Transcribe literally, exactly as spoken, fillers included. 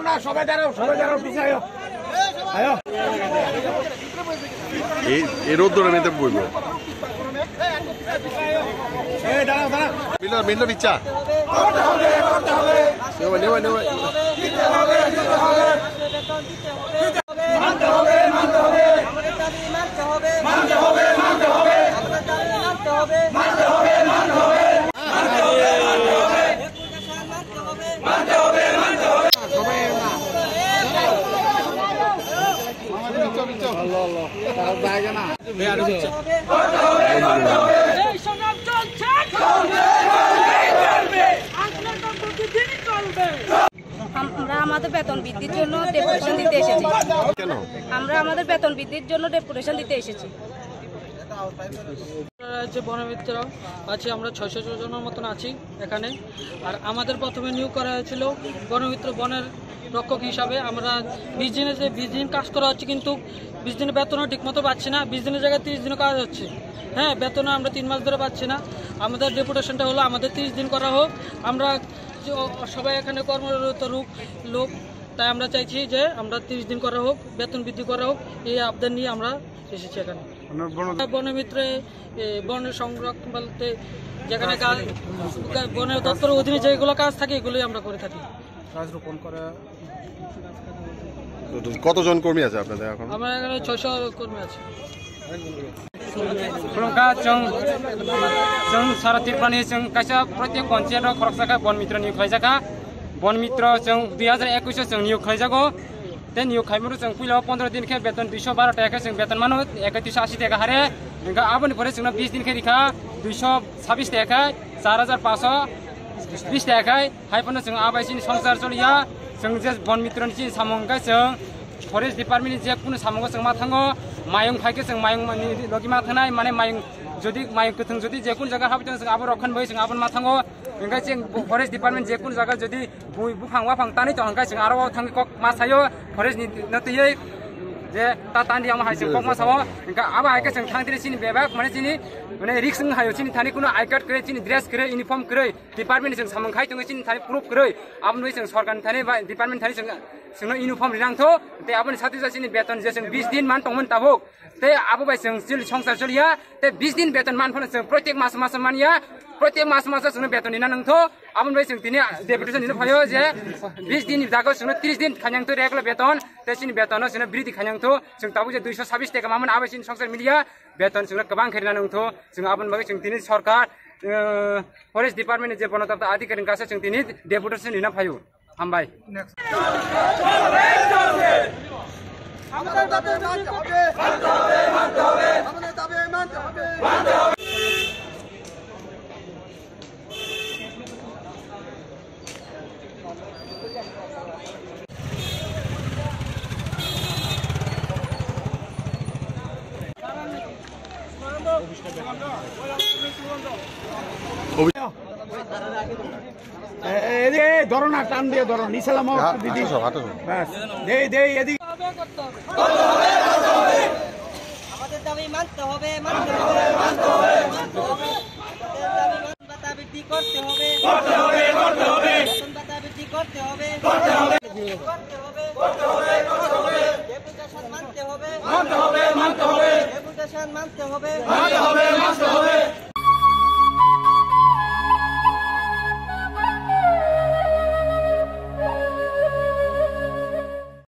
না, সবাই দাঁড়াও, সবাই দাঁড়াও, পিছিয়ে আয়ো। আয়ো। এই, এই রোদ ধরে মেয়েদের বইব। এই, দাঁড়াও, দাঁড়াও। মিলন, মিলন, ইচ্ছা। নেওয়া, নেওয়া, নেওয়া। এই সংগ্রাম চলছে, চলবে, আন্দোলন প্রতিদিনই চলবে। আমরা আমাদের বেতন বৃদ্ধির জন্য ডেপুটেশন দিতে এসেছি। কেন? আমরা আমাদের বেতন বৃদ্ধির জন্য ডেপুটেশন দিতে এসেছি। যে বনমিত্র আছি, আমরা ছয়শো জনের মতন আছি এখানে। আর আমাদের প্রথমে নিয়োগ করা হয়েছিল বনমিত্র, বনের রক্ষক হিসাবে। আমরা বিশ দিনে যে বিশ দিন কাজ করা হচ্ছে, কিন্তু বিশ দিনে বেতনও ঠিকমতো পাচ্ছি না। বিশ দিনের জায়গায় তিরিশ দিনও কাজ হচ্ছে। হ্যাঁ, বেতনও আমরা তিন মাস ধরে পাচ্ছি না। আমাদের ডেপুটেশনটা হলো আমাদের তিরিশ দিন করা হোক। আমরা যে অ-, সবাই এখানে কর্মরত রূপ লোক, তাই আমরা চাইছি যে আমরা তিরিশ দিন করা হোক, বেতন বৃদ্ধি করা হোক, এই আবদার নিয়ে আমরা এসেছি এখানে। আপনার বন- বনমিত্রে, এ, বন সংরক্ষণ বলতে যেখানে কাজ, বন দপ্তরের অধীনে যেগুলো কাজ থাকে, এগুলোই আমরা করে থাকি। গাছ রোপণ করা। কতজন কর্মী আছে আপনাদের এখন? আমরা এখানে ছয়শো কর্মী আছে। Khulumkha, chwng, chwng sara Tripurani chwng kaisa protyek panchayat o khoroksa khe bon mitro niyok khlaijakha. Bon mitro chwng dui hazar ekush o chwng niyok khlaijago. Tei niyok khaimano chwng puila o pondro din khe beton duiso baro taka khe chwng beton mano, eke duiso ashi taka hare. Hingkhe aboni pore chwngno bis din khe rikha duiso sabis taka, char hajar paanso bis taka. Hai phano chwng abai chini songsar choliya, chwng je bon mitro ni chini samung khe chwng forest department ni je kunu samungo chwng ma thango, mayung khai khe chwng mayung ni logi ma thangnai, mane mayung jodi mayung kwthwng jodi je kunu jaga habai tongo chwng abo rokhan bai chwng abo ma thango. Hingkhe chwng forest department je kunu jaga jodi bui buphang waphang tanwi tong hingkhe chwng aro thangwi kok ma sayo forest ni no twiwi je ta tandi amo hai chwng kok ma sao. Hingkhe abo hai khe chwng thang tini chini bebak mane chini mane risk wng hayo chini thani kunu I card kwrwi chini dress kwrwi uniform kwrwi. Department ni chwng samung khai tongwi chini thani proof kwrwi. Aboni bagwi chwng sorkar ni thani ba department thani chwng, chwngno uniform rinang tho. Tei aboni satwi sa chini beton je chwng bis din man tongmani tabuk. Tei abo bai chwng chil songsar choliya. Tei bis din beton man phano chwng protek mas mas manya. Protek mas mas chwngno beton rina nang tho. Aboni bagwi chwng tini deputation rina phaio je bis din ni jaga chwngno tris din khanyang tho regular beton. Tei chini betono chwngno bridi khanyang tho. Chwng tabuk je duiso sabis taka mamani abo chini songsar miliya. Beton chwngno kwbang khe rina nang tho. Chwng aboni bagwi chwng tini sorkar, eh, Forest Department ni je bono tapta adhikari ni kaisa chwng tini deputation rina phaio. Hambai. আমাদের দাবি মানতে হবে। মানতে হবে, মানতে হবে। আমাদের দাবি মানতে হবে। মানতে হবে। এ, এ, এদিকে ধরো না, টান দিয়ে ধরো, নিচে নামাও একটু দিদি। হাঁটো সব, হাঁটো সব। ব্যাস, দেই, দেই, এদিকে। আমাদের দাবি মানতে হবে, মানতে হবে, মানতে হবে, মানতে হবে। আমাদের দাবি মান-, ভাতা বৃদ্ধি করতে হবে। করতে হবে, করতে হবে। বেতন ভাতা বৃদ্ধি করতে হবে। করতে হবে। করতে হবে, করতে হবে। ডেপুটেশন মানতে হবে। মানতে হবে, মানতে হবে। ডেপুটেশন মানতে হবে। মানতে হবে, মানতে হবে।